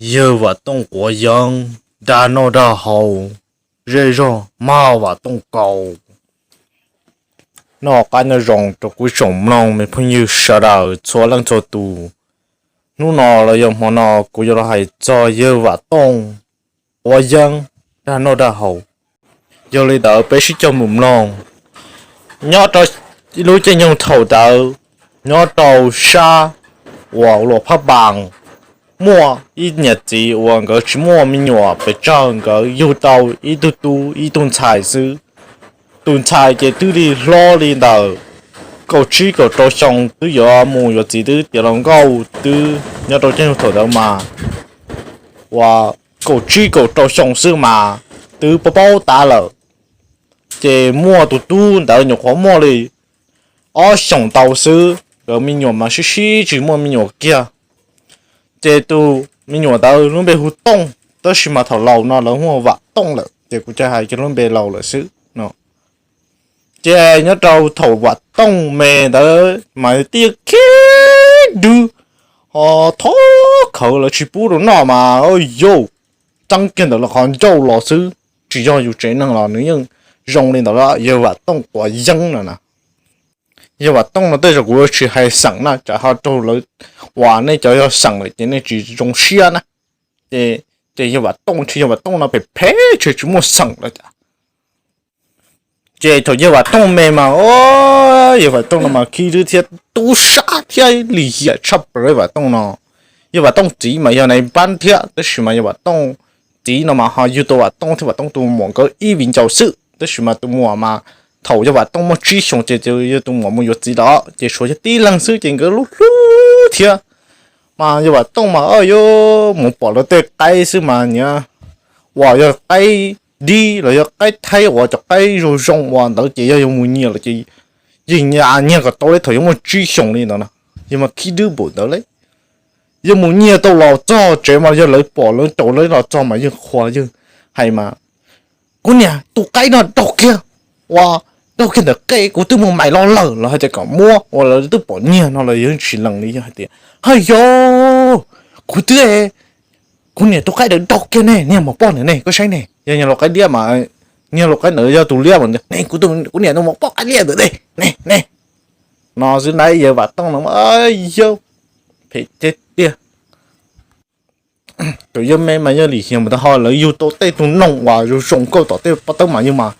Yawg Vam Tooj quav yeeb, dag noj dag haus, zej zog mag Vam Tooj kaus. Noj qab nyob zoo rau kuv tsoom mloog me phooj ywg sawv daws txhua leej txhua tus. Hnub no los yog hmo no kuv yuav los hais txog yawg Vam Tooj quav yeeb, dag noj dag haus. Yog li ntawd peb sib cog mus mloog. Nyob rau ib lub caij nyoog thaum ntawd, nyob rau sab uas Luas Phab Npas, muaj ib niam txiv uas nkawd tsis muaj me nyuam pes tsawg, nkawd yug tau ib tug tub ib tug ntxhais xwb. Tus ntxhais ces twb li hlob li ntawm kaum tsib kaum rau xyoo, twb yuav mus yuav txiv twb tiav hluas nkauj twb nyob rau caij nyoog thaum ntawd mas uas kaum tsib kaum rau xyoo xwb mas twb paub paub tab lawm. Ces muaj tus tub ntawd nyuam qhuav muaj li ob xyoos ntau xwb, nkawd me nyuam mas sib sib tsis muaj me nyuam kiag. Ces tus me nyuam ntawd lub npe hu Tooj, tab sis mas thaum laus no lawv hu ua Vam Tooj lawm ces kuv cia hais kiag lub npe laus lawm xwb no. Ces nyob rau thaum Vam Tooj me ntawd mas tib yawg khib dwb, ho thov khawv lawv tsis pub rau noj mas, yus txeeb kiag ntawm lub qhov ncauj los xwb, tsis yog yus tsev neeg los nws yeej zoo li ntawd. Yawg Vam Tooj quav yeeb no na. Yawg Vam Tooj no tej zaum kuv tsis hais xeem na, tsam ho raug lawv uas nej cov yog xeem lawm ces nej tsis zoo siab na. Ces, ces yawg Vam Tooj, tsis yawg Vam Tooj no phem phem, tsis, tsis muaj xeem lawm cas. Ces thaum yawg Vam Tooj me mas, yawg Vam Tooj no mas khib dwb thiab tub sab thiab lim hiam tshaj plaws Vam Tooj no. Yawg Vam Tooj txiv mas yog nais npab thiab, tab sis mas yawg Vam Tooj txiv no mas ho yug tau Vam Tooj thiab Vam Tooj tus muam nkawd ib viv ncaus xwb, tab sis mas tus muam mas thaum yawg Vam Tooj muaj tsib xyoos ces yawg tus muam mus yuav txiv lawm ces tshuav yawg tib leeg xwb ces nkawd hlub hlub thiab. Mas yawg Vam Tooj mas yuav mus pom lawv tej qaib xwb mas nyias, uas yog qaib dib los yog qaib thaib uas cov qaib zoo zoo uas ntawd ces yog yuav mus nyiag lawm ces yeej nyiag kom tau li thaum yuav muaj tsib xyoos li ntawd na. Yawg mas khib dwb npaum ntawd li. Yawg mus nyiag tau los txog tsev mas yog lawv pom lawv caum lawv los txog mas yawg qhuas yawg hais mas, kuv niam, tus qaib no daug kiag, ua, daug kiag ntawm qe, kuv twb mus mais los lawm los hais tias kom muab, ua lawv twb pom nyiag no los yawg tsis lees li, yawg hais tias, ha yog, kuv twb, kuv niam tus qaib ntawd daug kiag ne, niag mos poj ntawd ne, koj saib ne, yog nyiag luag qaib liab mas, nyiag luag qaib ntawd yog tus liab mas, ne, kuv niam tus mos poj qaib liab ntawd ne, ne, ne. No xwb na, yawg Vam Tooj no, yawg phem tiag tiag. Thaum yawg me mas yawg lim hiam mus tau ho lawv yug tau tej tus noog uas zoo zoo nkauj tom tej pob tawb mas yawg mas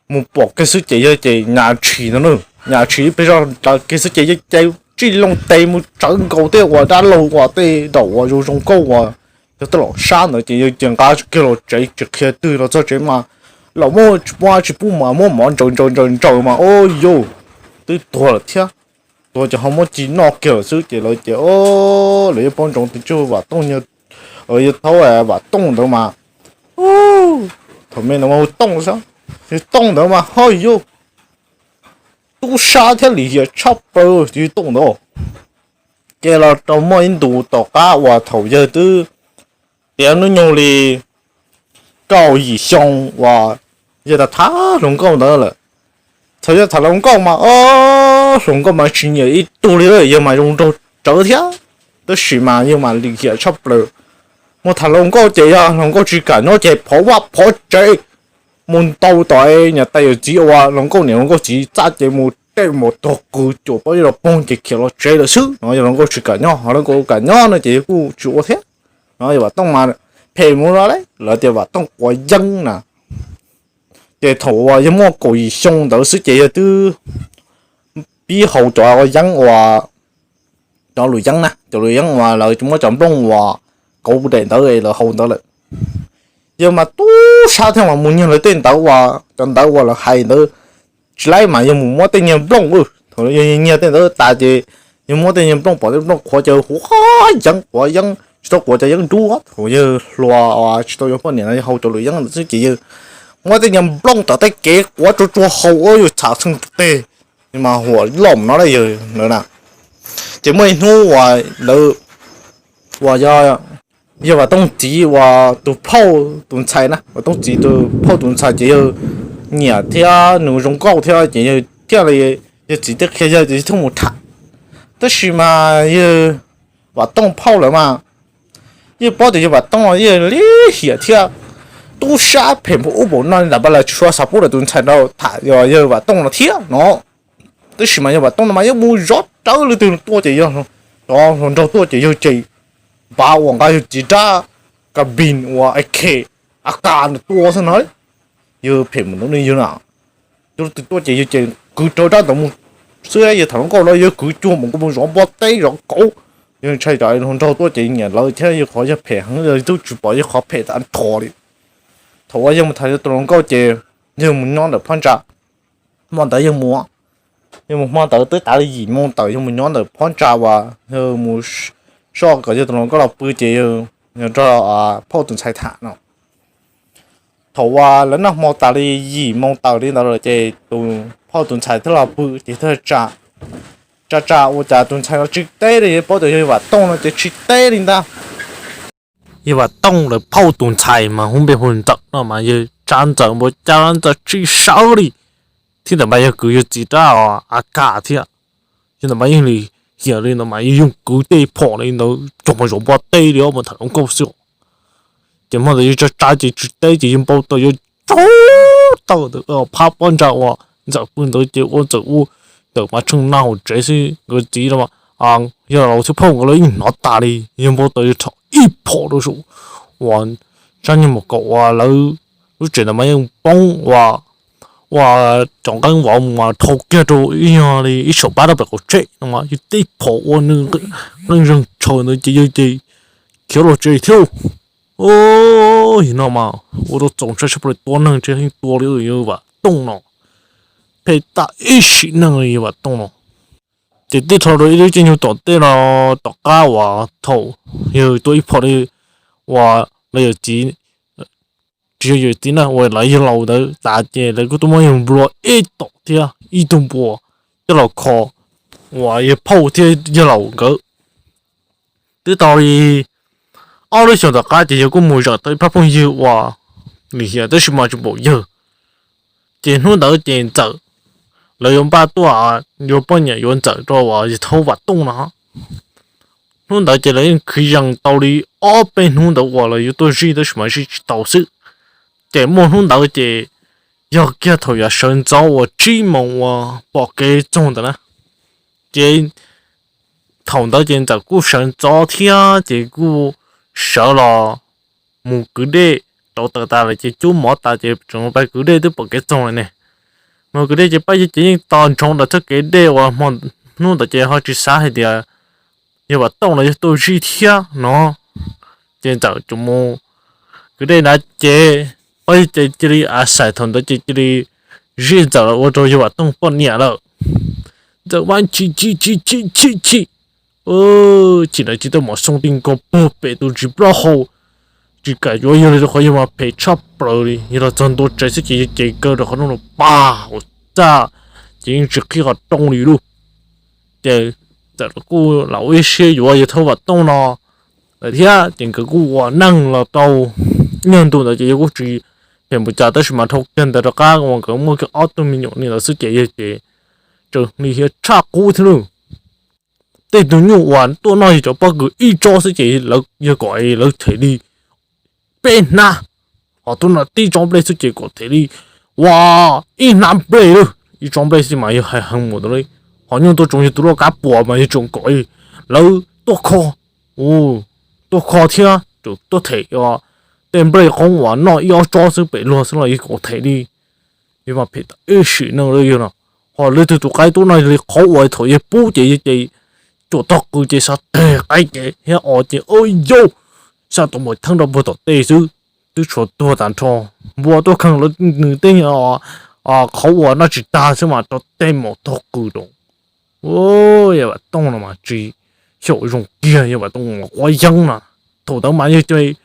mus pom kiag xwb ces yawg ces nyas tshis no na, nyas tshis peb zoj kiag xwb ces yawg ces tsij loo tes mus tsawv nkaus tej uas dab laug uas tej daum uas zoo zoo nkauj uas yog tej laus sab ntawd ces yawg cia nqa kiag los tsev tsis qhia twg los txog tsev mas los muab tsis pub mas muab mov ntsaws ntsaws ntsaws ntsaws mas, o yauj, twb tuag lawm thiab. Tuag ces ho muab ci noj kiag lawm xwb ces lawv ces, o, lawv yeej paub ntsoov tias tswj Vam Tooj, yawg thaub Vam Tooj ntawd mas, thaum me ntawd mas hu Tooj xwb, yawg Tooj ntawd mas ho yauj, tub sab thiab lim hiam tshaj plaws yawg Tooj ntawd. Ces los rau muaj ib ntus tom qab uas thaum yawg twb tiav hnub nyoog li kaum yim xyoo uas yawg tham tham hluas nkauj ntawd lawm. Thaum yawg tham hluas nkauj mas, o, hluas nkauj mas tsis nyiam ib tug li, yawg mas zoo nraug tsawv thiab, tab sis mas yawg mas lim hiam tshaj plaws. Mus tham hluas nkauj ces yog hluas nkauj tsis kam nyob ces phov vaj phov tsev mus ntaus tom niam tais yawm txiv uas hluas nkauj niam hluas nkauj txiv txaj ces mus tej mus tog qws cuam pob zeb los poog ces khiav los tsev lawm xwb no. Yog hluas nkauj tsis kam nyob, ho hluas nkauj kam nyob no ces yawg kuj tsis ua thiab no. Yawg Vam Tooj mas phem mus no lawm, lawv tias Vam Tooj quav yeeb na. Ces thaum uas yawg muaj kaum yim xyoo ntawd xwb ces yawg twb pib haus cov yeeb uas, cov lus yeeb na, cov lus yeeb uas lawv muab cov nplooj uas kauv daim ntawd lawv haus ntawd lawm. Yawg mas tub sab thiab mas mus nyiag lawv tej ntawv uas, cov ntawv uas lawv hais ntawd tsis laib mas yawg mus muab tej niag nplooj, thaum yawg nyiag tej ntawd tas ces yawg muab tej niag nplooj, pom tej nplooj qhuav ces huav yeeb, quav yeeb, tsis tau quav cov yeeb dub, thaum yawg hluas tsis tau yuav poj niam no yawg haus cov lus yeeb ntawd xwb ces yawg muab tej niag nplooj tom tej kev quav tsuag tsuag haus, yawg txham txheej teg, mas huam loj no la yawg ntawd na. Ces muaj ib hnub uas lawv, uas yog, yog Vam Tooj txiv uas tus phauj tus ntxhais na, Vam Tooj txiv tus phauj tus ntxhais ces yawg nyiam thiab nws zoo nkauj thiab ces yawg thiaj li, yawg txiv thiaj qhia yawg ces yawg thiaj mus tham. Tab sis mas yawg Vam Tooj phauj lawm mas Yeej paub tias yawg Vam Tooj no yeej li hiam thiab tub sab phem npaum ub npaum no li ntawd, npaj los tsis tshua xav pub rau tus ntxhais nrog tham yawg Vam Tooj no thiab no. Tab sis mas yawg Vam Tooj no mas yeej mus zov rawv leej twg tuaj ces yawg, cov hluas nraug tuaj ces yawg ces npav uas nqa yawg txiv rab kab npis uas ak, ak nws tua xwb no. Yawg phem mus ntu ne yawg na, cov leej twg tuaj ces yawg ces kwv rawv rab ntawd mus xwb. Yawg tham hluas nkauj los yawg kwv cuag mus, nkauj mus zov npua teb zov kauv. Yawg ntshai tsam hluas nraug tuaj ces nyiam lawv thiab, yawg qhov yawg phem heev, yawg twb tsis pom yawg qhov phem tag nrho li. Thaum uas yawg mus tham yawg tus hluas nkauj ces yawg mus nyob ntawm phab ntsa. Hmo ntawd yawg mus, yawg mus hmo ntawd twb tas li yim moo tawm, yawg mus nyob ntawm phab ntsa uas yawg mus soj kom yawg tus hluas nkauj los pw ces yawg nrog phauj tus ntxhais tham no. Thaum uas lawv noj hmo tas li yim moo tawm li ntawd lawm ces tus phauj tus ntxhais thiaj los pw ces thiaj tsa, tsa tsa ua cas tus ntxhais no tsis teb li, paub tias yog Vam Tooj no ces tsis teb li ntag. Yawg Vam Tooj lawv phauj tus ntxhais mas hu npe hu Ntxawm no mas yawg tsa Ntxawm npaum cas los Ntxawm tsis sawv li. Thiab ntawm mas yawg kwv yawg txiv rab ak thiab, yog ntawm mas yeej li hiam li ntawd mas yawg yeej kwv tej phom li ntawd cog mus zov npua teb li ob mus tham hluas nkauj xwb. Ces hmo ntawd yawg tsa tsa ces tsis teb ces yawg npau taws yawg tsaug taw ntawd phab pob ntsa uas Ntxawm pw ntawd ces ua Ntxawm ua, Ntxawm mas tsheej nag hauv tsev xwb, nkawd txiv los yawg laus thiab phauj nkawd los yeej hnov tas li. Yawg npau taws yawg rho ib phom rau saum uas sab nyuag mus kaum uas lawv lub tsev ntawd mas yeej poob ua, ua cov nqeeb vov mas dhau kiag rau ib yog li ib saum pab rau pem qaum tsheb no mas yawg tib phom ua nws qeej zeeg tshaws ntawd ces yawg ces khiav los tsev thiab. Yog no mas ua rau txaus ntshai sab plaws, tua neeg tsis yeej tua li yawg Vam Tooj no, phem tas ib sim neej li yawg Vam Tooj no. Ces tib dhau rau ib lub caij nyoog tom tej no, tom qab uas thaum yawg tua ib phom li uas lawv yawm txiv, tsis yog yawm txiv na, uas lawv yawg laus ntawd tas ces lawv kuj tuaj muab yawg nplua ib tom thiab ib tug npua coj los kho uas yawg phauj thiab yawg laus nkawd. Twb tau li ob lub xyoos tom qab ces yawg kuj mus zawm tau ib pab phooj ywg uas lim hiam tab sis mas tsis npaum yawg. Ces hnub ntawd ces Ntxawm, lawv yuav npaj tuaj yuav poj niam yuav Ntxawm rau uas yawg thaub Vam Tooj no. Hnub ntawd ces lawv yeej khwv yees tau li ob peb hnub ntawd uas lawv yuav tuaj zij tab sis mas zij tsis tau xwb. Ces muaj hnub ntawd ces yog kiag thaum yav sawv ntxov uas tsib moos uas pom kev txoog ntawd na. Ces thaum ntawd ces Ntxawm kuj sawv ntxov thiab ces kuj sawv los mus kwv dej, rauv taws tas lawm ces cub mov tas ces tseem pais kwv dej twb pom kev txoog lawm ne. Mus kwv dej ces Paj Yawg Cev yeej tos ntsoov ntawm txoj kev dej uas hnub ntawd ces ho tsis xav hais tias yawg Vam Tooj los yog tuaj zij thiab no. Ces Ntxawm tseem mus kwv dej ntawd ces Paj Yawg Cev cia li a xais thaum ntawd ces cia li zij Ntxawm los ua rau yawg Vam Tooj poj niam lawm. Ntxawm mas chim chim chim chim chim chim, chim ntawd chim tau mom xoo ti nkaus puag pem tus tsis plaub hau, tsis kam yuav yawg li rau qhov yawg mas phem tshaj plaws li. Yawg los txog ntua tsev xwb ces yawg ces kaw rau qhov rooj los pag hauv txaj, ces yeej tsis qhib qhov rooj li lauj. Ces Ntxawm los kuj lam ua ib siab yuav yawg thaub Vam Tooj no lawm thiab ces nkawd kuj ua neej los tau ib nyuag ntu ntawd ces yawg kuj tsis phem npaum cas tab sis mas dhau kiag ntawd rov qab uas nkawd muaj kiag ob tug me nyuam li ntawd xwb ces yawg ces tseem lim hiam tshaj qub thiab lauj. Tej tug nyuj uas tuaj noj yawg cov pob kws ib tsob xwb ces yawg kom lawv them li peb hnab, ho tuaj noj tib tsob nplej xwb ces kom them li ua ib hnab nplej lauj. Ib tsob nplej xwb mas yawg hais heev mus tau li. Ho nyuj tuaj tsoo yawg tus loj kab puas mas yawg tseem kom lawv tuaj kho, tuaj kho thiab tseem tuaj them tej nplej qoob uas noj ib ob tsob xwb pem luag xwb los yawg kom them li. Yawg mas phem tas ib sim neej li yawg no. Ho leej twg tus qaib tuaj noj li qhov uas thaum yawg pub ces yawg ces cuam tog qws ces xav teg qaib ces thiab os ces ua yau, xav tau mus theeb rau puag tom tej xwb, twb tshuav tuag tas nrho. Npua tuaj kheej lawv nws tej qhov uas noj tsis tag xwb mas rau tej mus tog qws rau. Yawg Vam Tooj no mas tsis xyaum zoo kiag, yawg Vam Tooj mas quav yeeb na. Thaum ntawd mas yawg ces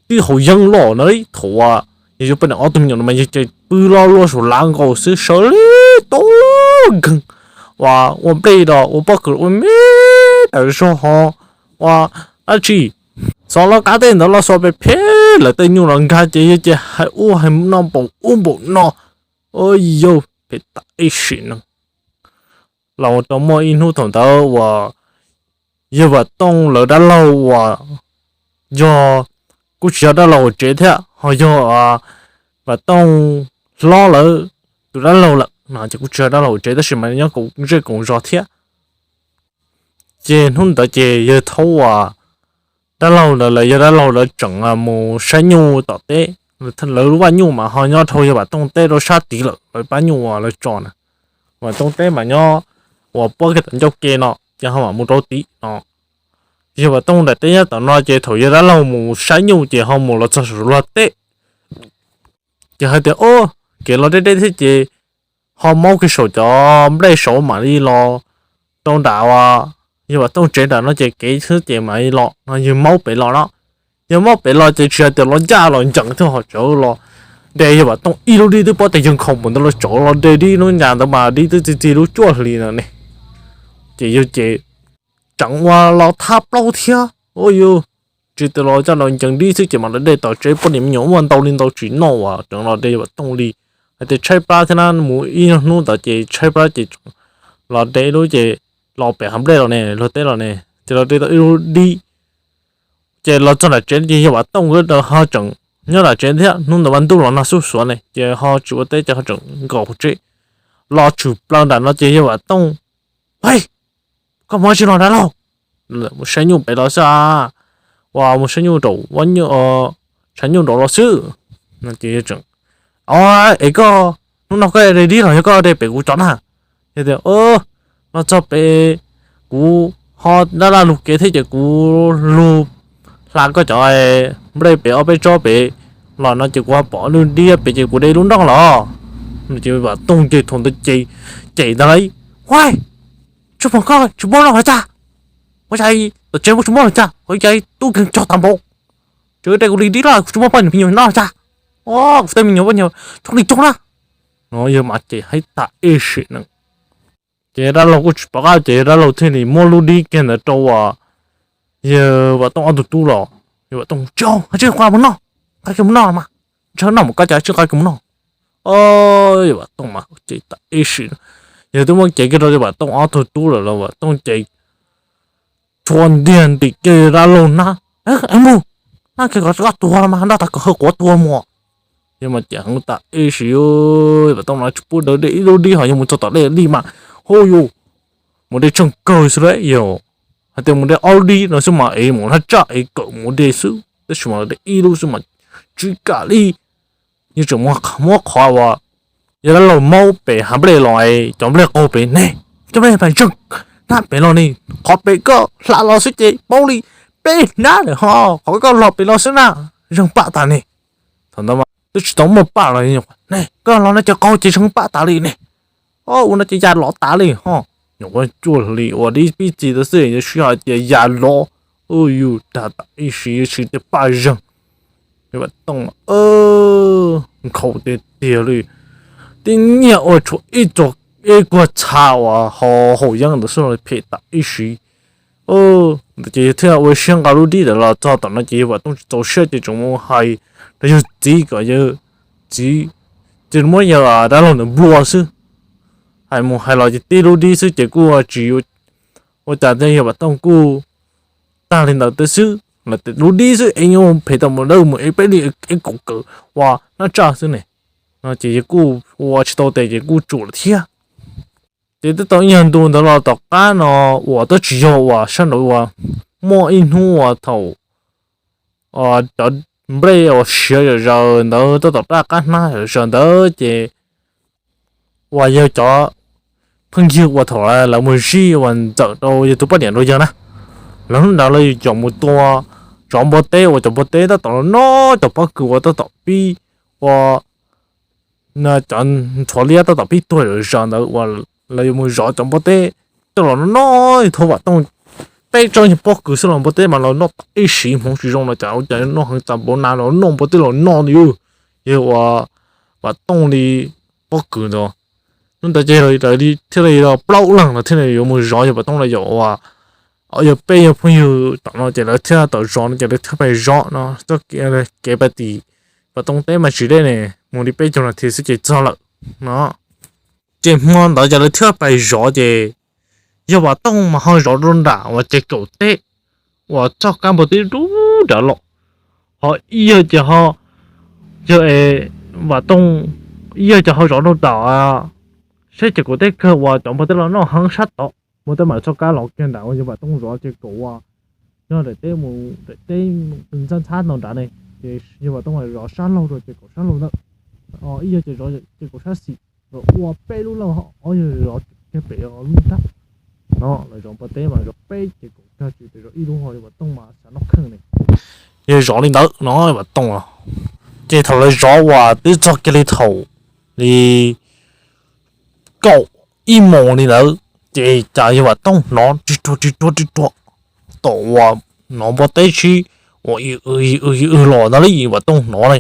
twb haus yeeb loj na, thaum uas yawg yuav poj niam ob tug me nyuam no mas yawg ces pw lo lua saum lav nkaus xwb, sawv li tub nkeeg uas ua nplej los ua pob kws ua me tawm zog ho ua dab tsi, xov loj kab tej ntawd los xov pem phem lawv tej nyuj los nkag ces yawg ces hais ub hais no npaum ub npaum no. Yawg phem tas ib sim neej. Los rau muaj ib hnub thaum ntawd uas yawg Vam Tooj lawv dab laug uas yog, kuj tsis yog dab laug hauv tsev thiab, ho yog Vam Tooj hlob lawv tus dab laug lawm no ces kuj tsis yog dab laug hauv tsev tab sis mas nyob koom zej koom zos thiab. Ces hnub ntawd ces yawg thaub uas dab laug ntawd los yog dab laug lawv tseem mus saib nyuj tom teb. Lawv lub vaj nyuj mas ho nyob dhau yawg Vam Tooj teb rau sab tid lawm, lawv pab nyuj uas lawv tso na. Vam Tooj teb mas nyob uas puab kiag tom ncauj ke no ces ho mam mus rau tid no. Ces yawg Vam Tooj nram teb nyob tom no ces thaum yawg dab laug mus saib nyuj ces ho mus los txog saum luag teb. Ces hais tias, o, kev los deb deb thiab ces ho maub kiag saum cov nplej saud mam li los rau nram uas yawg Vam Tooj tsev nram no ces kev xwb ces mam li los no, yawg maub pem los no. Yawg maub pem los ces tsis hais tias los ncaj los ncees thiab ho tseem los de yawg Vam Tooj ib lub dib twb pob tes yawg nkhaus npaum ntawd los tseem los de dib lub ncas ntawd mas dib twb txi txi lub cuaj hlis no ne. Ces yawg ces tseem uas los thab plaub thiab, u, yus tsis tias los coj los ncees dib xwb ces mam li de tom tsev, poj niam me nyuam muaj ntau li ntau tsis noj uas tseem los de yawg Vam Tooj li. Hais tias tshaib plab thiab na, mus ib hnub ntawd ces tshaib plab ces los de ib lub ces los pem hav nplej los ne, luag teb los ne, ces los de tau ib lub dib. Ces los txog nram tsev ces yawg Vam Tooj nkawd ho tseem nyob nram tsev thiab, hnub ntawd vaj ntuj los nag xuj xuav ne ces ho tsis ua teb ces ho tseem nkaum hauv tsev. Los tshwm plaws nram no ces yawg Vam Tooj, hej, koj mus tsis los dab laug? Mus saib nyuj pem los xwb a, uas mus saib nyuj rau, tshav nyuj nraud los xwb. Es koj, hnub no koj de dib los yog koj de pem kuv cov na? Yog tias, los txog pem kuv ho dab laj lug kev thiab ces kuv lug hla koj cov nplej pem ob peb tsob pem los no ces kuv ho pom lub dib pem ces kuv de lub nroj los. Ces Vam Tooj ces thaum ntawd ces cem ntag lauj, huaj, tsuas pom koj tsis muab noj los cas? Ua cas tom tsev muaj tsis muab los cas? Ua cas tub kheej cog tag npaum, tseem de kuv li dib los kuv tsis muab poj niam me nyuam noj los cas? Kuv tej me nyuam poj niam coob li coob na. No yawg mas cem heev tas ib sim na. Ces dab laug kuj tsis pom qab ces dab laug thiaj li muab lub dib kiag ntawd rau uas yawg Vam Tooj ob tug tub los. Yawg Vam Tooj, tsis, tsis nqa mus noj, nqa kiag mus noj mas, ntshe noj mus koj cas tsis nqa kiag mus noj. Yawg Vam Tooj mas cem tas ib sim, yawg twb muab cev kiag rau yawg Vam Tooj ob tug tub lawm los Vam Tooj ces tshua ntiag ntim kiag yawg dab laug hnab, mus, hnab kiag kom koj tuag los mas nroj tag kom hawj quav tuag mus. Yawg mas cem heev tas ib sim, Vam Tooj no tsis pub lawv de ib lub dib ho yawg mus txog tom dej li mas, hu yus, mus de tsheej kawg xwb lauj. Yog hais tias mus de ob lub dib no xwb mas es mus laj tsaj es kawm mus de xwb, tab sis mas de ib lub xwb mas tsis kam li. Yawg tseem muab qhov uas yawg dab laug maub pem hav nplej los, cov nplej qaug pem ne, cov nplej pem zeeg, hnab pem los ne, qhov pem koj hla los xwb ces paub li, peb hnab lawm ho, qhov koj los pem los xwb na, zeeg paj tas ne. Thaum ntawd mas twb tsis tau muaj paj los ne, koj los no ces qaug ces zeeg paj tas li ne. Ua no ces ya lov tas li ho. Nyuam qhuav cuaj hlis uas dib pib txi tau xwb yuav sib hais tias ya lov, u yus dag tas ib sim yuav siv tej paj zeeg. Vam Tooj nkhaus tiag tiag li, tib nyiag ua tshuav ib txog ib kuag txha uas ho haum yeeb ntawd xwb los phem tas ib sim. Ces yawg thiaj ua siab nqa lub dib ntawd los txog tom no ces yawg Vam Tooj tsis txaus siab ces tseem mus hais rau yawg txiv kom yawg txiv ces muab yawg dab laug ntawd nplua xwb. Hais mus hais los ces tib lub dib xwb ces kuj tsis ua cas thiab, yawg Vam Tooj kuj tag li ntawd teb xwb, lub dib xwb es yuav phem tau mus dawb mus es peb li es kaum kawm ua nab tsaj xwb ne. No ces yawg kuj ua tsis tau tes ces kuj tsum lawm thiab. Ces twb tau ib nyuag ntu ntawd los tom qab no uas twb tsis yog uas sab nraud uas muaj ib hnub uas thaum cov nplej uas siav zom zaws ntawd tab tom raj qab hnab zom zaws ntawd ces uas yog cov phooj ywg uas thaum lawv mus zij uas ntxawm rau yawg tus poj niam rau yawg na, lawv hnub ntawd lawv yuav coj mus tua cov npua teb uas cov npua teb tab tom los noj cov pob kws uas tab tom pib ua cov ntxhuav liab tab tom pib tuag zom zaws ntawd uas lawv yuav mus zov cov npua teb coj los noj noj thaum Vam Tooj peb tsob nyuag pob kws xwb los npua teb mas los noj tas ib sim hmoov tsis zoo los cas ua cas noj heev tas npaum na los noj npua teb los noj li. Yog uas Vam Tooj li pob kws ntawd, hnub ntawd ces lawv thiaj li los plaub leeg los thiaj li yuav mus zov yawg Vam Tooj los yog uas yog peb yog phooj ywg tom no ces lawv thiaj tau zov no ces lawv thiaj pais zov no txoj kev pais tim Vam Tooj teb mas tsis deb ne, mus li peb caug nas this xwb ces txog lawm no. Ces hmo ntawd ces lawv thiaj pais zov ces yawg Vam Tooj mas ho zov rau nram uas ces kaum teb, uas txoj kab npua teb dub nrad los, ho ib yawg ces ho, yawg Vam Tooj, ib yawg ces ho zov rau tom, saib ces kuv teb kawg uas cov npua teb los noj heev sab tod. Npua teb mam txoj kab los kiag nram uas yawg Vam Tooj zov ces kaum uas nyob daim teb mus daim teb ntxhab ntxhab no nrad ne, ces yawg Vam Tooj zov sab laug rau ces kaum sab laug ntawd, ib yawg ces zov ces kaum sab xis, zov ua peb lub lawm, ob yawg zov kiag pem lub nrab no, lawv zov npua teb mas zov peb ces kaum kag tsis pes zov ib lub ho yawg Vam Tooj mas xav noj kheej ne. Yawg zov li ntawd no Vam Tooj, ces thaum lawv zov uas twb txog kiag li thaum li kaum ib moos li ntawd, ces cas yawg Vam Tooj hnov ris ruag ris ruag ris ruag, tom uas hnov npua teb sib uas i w i w i w los ntag li, yawg Vam Tooj hnov li.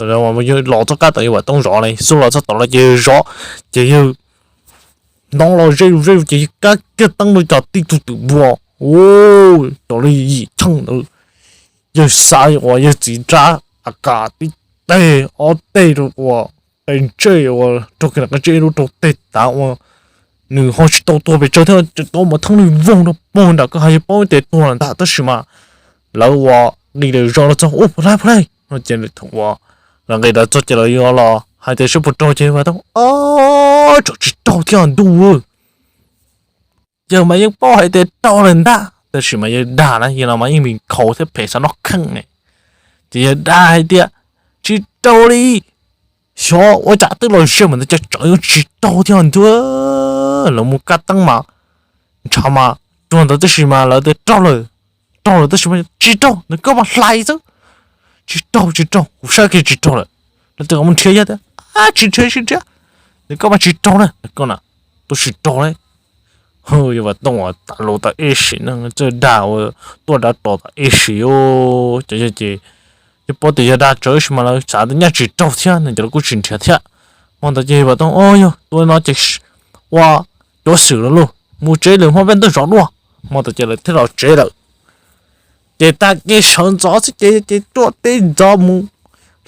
Los txoj kab tom yawg Vam Tooj zov li xub los txog tom no ces yawg zov, ces yawg hnov los ze zus ze zus ces yawg kab kiag teeb rau cov tib tug twm npua, cov li yim cheej ntawd. Yawg xav uas yawg txiv nrab a kas tib teg ob teg rau uas qe ntsej uas raug kiag qe ntsej ib lub rau teg tav uas nws ho tsis tau tuag pes tsawg thiab, tau mas thooj li voog rau puag nram kwj ha, yawg paub tias tuag lawm ntag, tab sis mas lawv uas nqis lawm zos los txog ua puas laij puas laij no ces thaum uas lawv nqis lawv txog ces lawv yuav los hais tias seb puas raug ces Vam Tooj, o, tsam tsis raug thiab ntuj. Yawg mas yeej paub hais tias raug lawm ntag, tab sis mas yawg dag na, yawg no mas yeej vim khaus thiab phem xav noj kheej ne. Ces yawg dag hais tias tsis raug li, xyov ua cas twb los ze mas ntawd cas tsam yuav tsis raug thiab ntuj. Lawv mus kab teeb mas ntshav mas ruag ntawd tab sis mas lawv tias raug lawm, raug lawm tab sis mas tsis raug, nws koj mas hlais xwb. Tsis raug tsis raug, kuv saib kiag tsis raug lawm. Lawv tias kom mus nrhiav yawg tias tsis nrhiav tsis nrhiav, nws koj mas tsis raug na, koj na, tuaj tsis raug li. Yawg Vam Tooj uas tas lus tas ib sim neej txawj dag ua tuaj dav tos tas ib sim, cov yawg ces yawg paub tias yawg dag tsawv ib sim mas lawv xav tias nyaj tsis raug thiab no ces lawv kuj tsis nrhiav thiab. Hmo ntawd ces Vam Tooj, o, yog tua no ces ua cuav xwm lawm lauj, mus tsev lawm, hmo peb tuaj zov dua. Hmo ntawd ces lawv thiaj los tsev lawm. Ces tag kis sawv ntxov xwb ces ces tuaj teb ntxov mus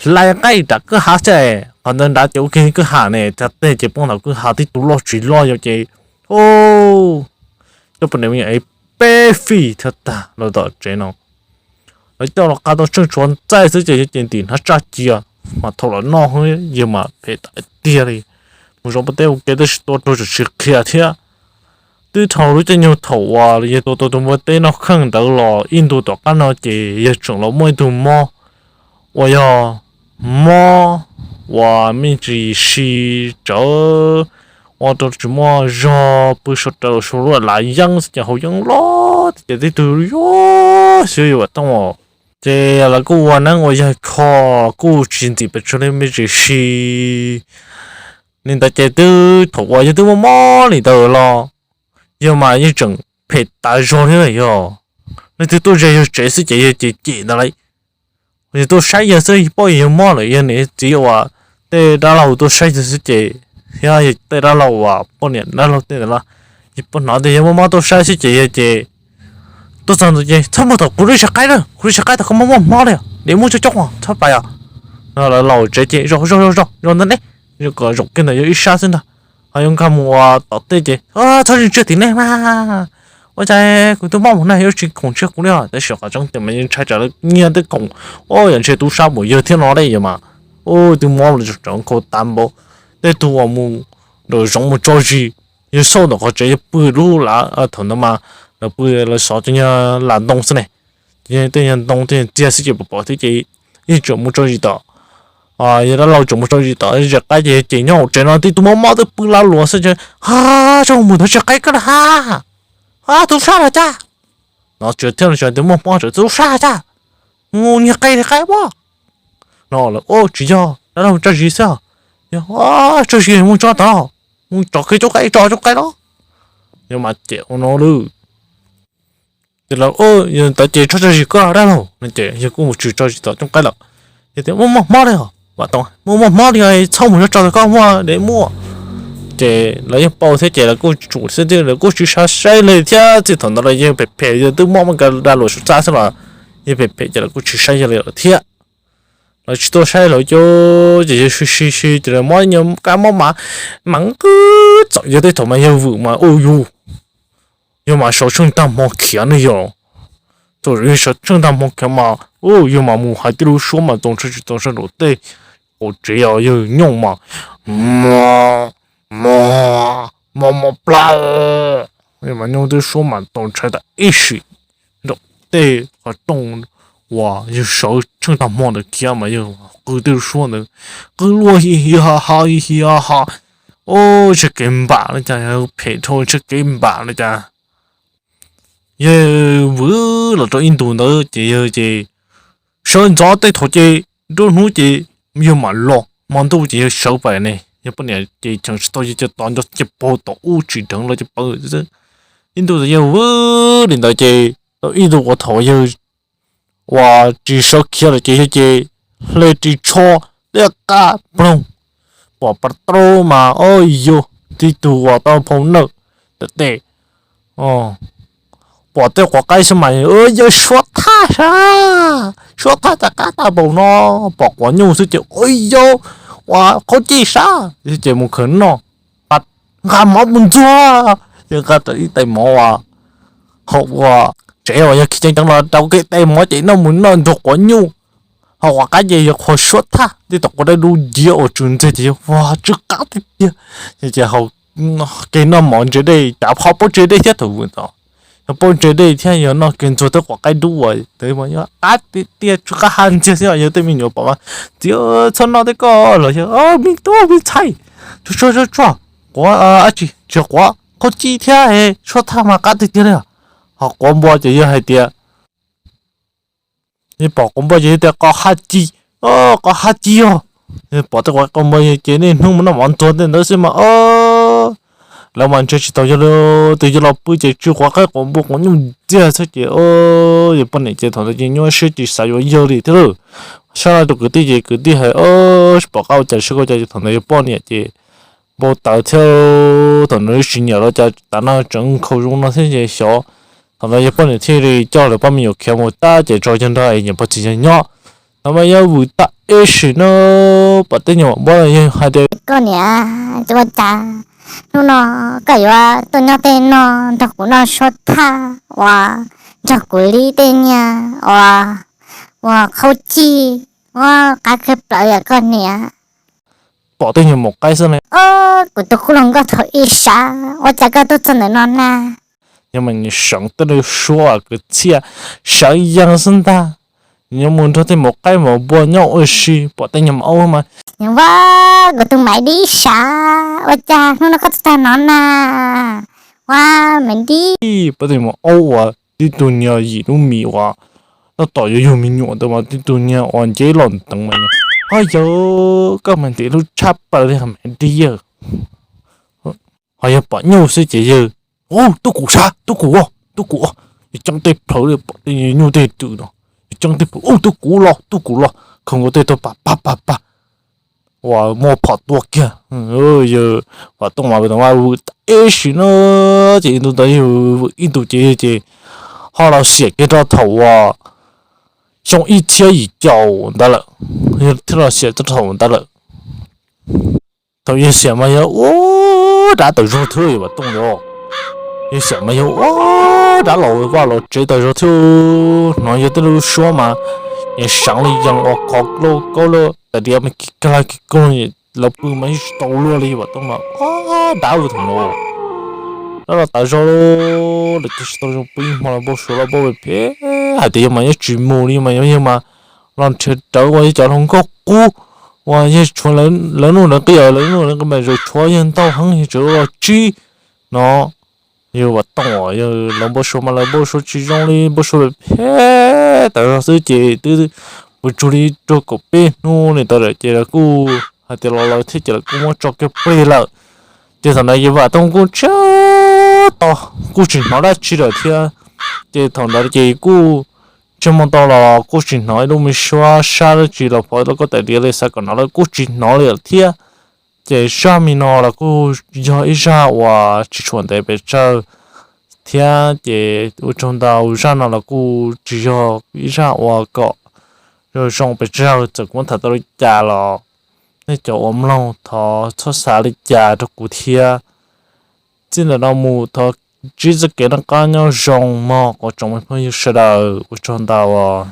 hlais nqaij nram kwj ha xwb. Qhov ntawd nrad ces ua ke kwj ha ne, tag teg ces poob ntawm kwj ha tib tug loj tsis loj yog ces coj poj niam me nyuam peb fij thiab tag los tom tsev no. Lawv coj los qab tau tsheej tshuav ntxaij xwb ces yog ces ntim hnab tsaj cia, mas thaum los noj yawg mas phem tas tiag li. Mus zov npua teb ua ke tab sis tua raug tseem tsis qhia thiab. Twb dhau lub caij nyoog thaum uas yawg tua tau tus npua teb noj kheej ntawd los ib ntu tom qab no ces yawg tseem los muaj ib tug mob uas yog mob uas me ntsis si tsawv, ua rau tsis muaj zog, pw sau raws sau lub lav yeeb xwb ces haus yeeb loj ces tib tug yuav xyov yuav tom. Ces lawv kuj ua neeb ua yaig kho, kuj tsis ntxim pes tsawg li me ntsis si. Li ntawd ces twb thaum uas yawg twb muaj mob li ntawd los yawg mas yeej tseem phem tas zog thiab yog. Leej twg tuaj ze yawg tsev xwb ces yawg cem cem ntawd li. Yawg tuaj saib yawg xwb paub yawg mob lawm, yawg niam txiv uas tej dab laug tuaj saib yawg xwb ces, thiab yawg tej dab laug uas poj niam dab laug tej ntawd los, yawg paub hnov tias yawg mob mob tuaj saib xwb ces yawg ces tuaj txog ntawd ces txhob mus tom kuv lub tsev qaib na, kuv lub tsev qaib tau koj mob mob mob li, dev muaj coob coob txhob pais os. No lawv los tsev ces zaum zaum zaum zaum ntawd ne, kom zaum kiag ntawm yawg ib sab xwb ntag. Ho yuav nkag mus ua tom tej ces txhob ntsia tim nej mas, ua cas kuv twb mob mus na yuav tsis khoom ntshiab kuv li os. Tab sis qhov tseeb tias mas yeej ntshai tsam lawv nyiag tej khoom, o, yog ntshe tub sab mus yawg thiab no li yog mas, o, twb mob lawv tseem khau tas npaum. Tej tug uas mus nraum zoov mus tso zis, yawg xauj ntawm qhov tsev yawg pw lub lav, thaum ntawd mas lawv pw lawv xov cov nyuag lam ntoo xwb ne, ces tej nyuag ntoo tej nyuag txiag xwb ces pom pom thiab ces yeej tseem mus tso zis tom, yawg dab laug tseem mus tso zis tom tsev qaib ces yawg ces nyob hauv tsev no tib tug mob mob twb pw lag luam xwb ces, ha, tso mus tom tsev qaib koj na ha, ha, tub sab los cas? No tseem thiaj li tias muaj mob tseem tub sab cas, mus nyiag qaib li qaib ua. No lawv, o, tsis yog, dab laug tso zis xwb, yog tso zis mus tso tod, mus tso kiag coob qaib, tso coob qaib los. Yog mas ces ua no lawm. Ces lawv, o, yog ntawd ces txhob tso zis koj dab laug no ces yawg kuj mus tsis tso zis tom coob qaib lawm. Yog tias muaj mob mob li os, muaj mob mob li os, txhob mus tso tod koj muaj dev muaj. Ces lawv yeej paub thiab ces lawv kuj tsum xwb thiab lawv kuj tsis saib saib li thiab. Txij thaum ntawd los yawg phem phem, yawg twb mob muaj ka dab laug suv txab xwb los yawg phem phem ces lawv kuj tsis saib yawg li lawm thiab. Lawv tsis tuaj saib lawm ces, ces yawg si si si ces lawv mob nyuag kab mob mas, mas nqwb txaum yawg tej thaum mas yawg vwm mas u yus, yog mas sau tsheej tag hmo khiav ne yog. Thaum yawg sawv tsheej tag hmo khiav mas yawg mam mus hais tej lub suab mas txaus ntshai tsis txaus ntshai nraum tej qaum tsev os, yawg nyooj mas, mo, mo, mo mo plaws, mas nyooj tej lub suab mas txaus ntshai tas ib sim. Nraum tej qhov rooj uas yawg sawv tsheej tag hmo ntawd khiav mas yawg qw tej lub suab ntawd, qw luaj hi hi ha ha hi hi ha ha, o, ntshe kev npam li cas, phem dhau ntshe kev npam li cas. Yawg vwm los rau ib ntus ntawd ces yawg ces sawv ntxov tej thaum ces nruab hnub ces yawg mam los, hmo ntuj ces yawg sawv pais ne, yawg poj niam ces cheem tsis tau, yawg cia li tos nco cia paug tom ub tsis dheev los cia paws xwb. Ib ntus tas yawg vwm li ntawd ces tau ib ntus uas thaum yawg uas tsis sawv khiav lawm ces yawg ces hle ris tsho tej qab ploog, pom pas rau mas o yog tib tug uas tau phau nawj ntawm tej, pom tej quav qaib xwb mas yawg suab thaj sab, suab thaj cov qab tag npaum no, pom quav nyuj xwb ces ua yau, ua qhaub cij sab ces mus khawm noj, nqa mov mus ntxuag, yawg nqa ib tais mov uas hauv ua tsev uas yog khiav ceev ceev los rau kev tais mov ces noj mus noj ntxuag quav nyuj, ho quav qaib ces yawg qhuas suab thaj tej tom quav daj dub nciab uas tsw ntxiag ces yawg ua tsw qab tiag tiag. Ces hauv kev noj mov ntse dej, cav pho paub ntse dej thiab thaum vwm tod, yog paub ntse dej thiab yog noj kev ntxuag tej quav qaib dub uas qab tiag tiag tsw qab ha ntxiag xwb yawg tej me nyuam pom mas, txiv, txhob noj tej ko los yog me tub me ntxhais, tsuag tsuag tsuag, quav, tsis tsis quav qhaub cij thiab suab thaj mas qab tiag tiag li. Ho quav npua ces yawg hais tias, yawg pom quav npua ces yawg tias qos ha ci, qos ha ci os. Yawg pom tej quav qos npua ces niaj hnub mus noj mov ntxuag tej ntawd xwb mas o, lawv mas ntsia tsis taus yawg li. Tus yawg los pw ces tsw quav qaib quav npua quav nyuj ntxiag xwb ces o, yawg poj niam ces thaum ntawd ces nyuaj siab tsis xav yuav yawg li thiab lawm. Sab laj rau kwv tij ces kwv tij hais o, tsis pom qab ua cas sab ko cas ces thaum ntawd yawg poj niam ces npau taws thiab. Thaum ntawd tsis nyiam los cas tav no tseem nkhaus zoo no thiab ces xyov. Thaum ntawd yawg poj niam thiaj li coj lawv pab me nyuam khiav mus tab ces tso yawg nrog es nyiam pog txiv yawg nyob. Thaum mas yawg vwm tag ib sim no, pom tej nyuam npua yawg hais tias, koj niam, ua cas hnub no koj yuav tuaj nyob tej no nrog kuv noj suab thaj uas nrog kuv li tej niag uas ua qhaub cij, ua qab kawg plaws yom koj niam. Pom tej nyuam maum qaib xwb ne. Kuv tus qub hluas nkauj thaum ib sab, ua cas koj tuaj txog ntawm no na? Yog mas nyias seev tej lub suab kwv txhiaj, seev yees xwb ntag. Nyias mus nrog tej maum qaib maum npua nyob ua si, pom tej nyuam maum aub mas, nyias ua, kuv tus maiv dib sav, ua cas hnub no koj tuaj tag no na? Ua, maiv dib, pom tej nyuam maum aub uas tib tug niag yim lub mis uas tab tom yuav yug me nyuam ntawd mas tib tug niag uas nce los ntev mas, ho yog koj mas ntev lub tshaj plaws li maiv dib. Ho yog pom nyuj xwb ces yawg, tub kuv sab, tub kuv, tub kuv, yawg coob tej plhaw li, pom tej nyuj tej twm no, yawg coob tej plhaw, tub kuv los, tub kuv los, khov nkaus tej tuag pag pag pag pag, uas muaj phom tua kiag. Yawg Vam Tooj mas vwm ib sim no, ces ib ntus ntawd yawg vwm ib ntus ces yawg ces ho los xiam kiag rau thaum uas xyoo ib txhiab yim caum ntawd lawm, thiaj los xiam txog thaum ntawd lawm. Thaum yawg xiam mas yawg ua dab tawm zog thiab yawg Vam Tooj yog, yawg xiam mas yawg ua dab los vaj los tsev tawm zog thiab. Hnov yawg tej lub suab mas nyias seev li yees uas qhov lauj kaub lawm, tais diav mas kis kag kis koog, lawv pw mas yeej tsis tau luaj li. Yawg Vam Tooj mas ua dab vwm thaum no, dab los tawm zog lawm ces tsis tau zoo pw ib hmo los npau suav los npau phem phem hais tias yawg mas yeej tsis mus li mas yog yawg mas los nrhiav rawv uas yawg cov hluas nkauj qub uas yawg tshuav lawv nuj lawv nqi, lawv nuj lawv nqi mas zaum tshuav yawg ntau heev yawg tseem los tsib no. Yawg Vam Tooj uas yawg lawv npau suav mas lawv npau suav tsis zoo li, npau suav phem phem tawm zog xwb ces twb mus tsuag li cuaj kaum peb hnub li ntawd lawm ces lawv kuj hais tias los lawm thiab ces lawv kuj muab tso kiag plig lawm. Ces thaum ntawd yawg Vam Tooj kuj ntsiag to, kuj tsis hnov dab tsi lawm thiab. Ces thaum ntawd ces kuj ntsiag hmo to los kuj tsis hnov ib lub me suab sab dab tsi los pom lub kauj tais diav li, xav kom hnov los kuj tsis hnov li lawm thiab. Ces zaj me no los kuj yog ib zaj uas tsis tshua ntev pes tsawg thiab, ces ua tsaug ntau, zaj no los kuj tsis yog ib zaj uas kom zoo pes tsawg, txawm kuv muab tham tau li cas los nej cov uas mloog thov txhob xav li cas rau kuv thiab. Txij ntawm no mus thov ntsib txoj kev noj qab nyob zoo mog kuv tsoom phooj ywg sawv daws, ua tsaug ntau os.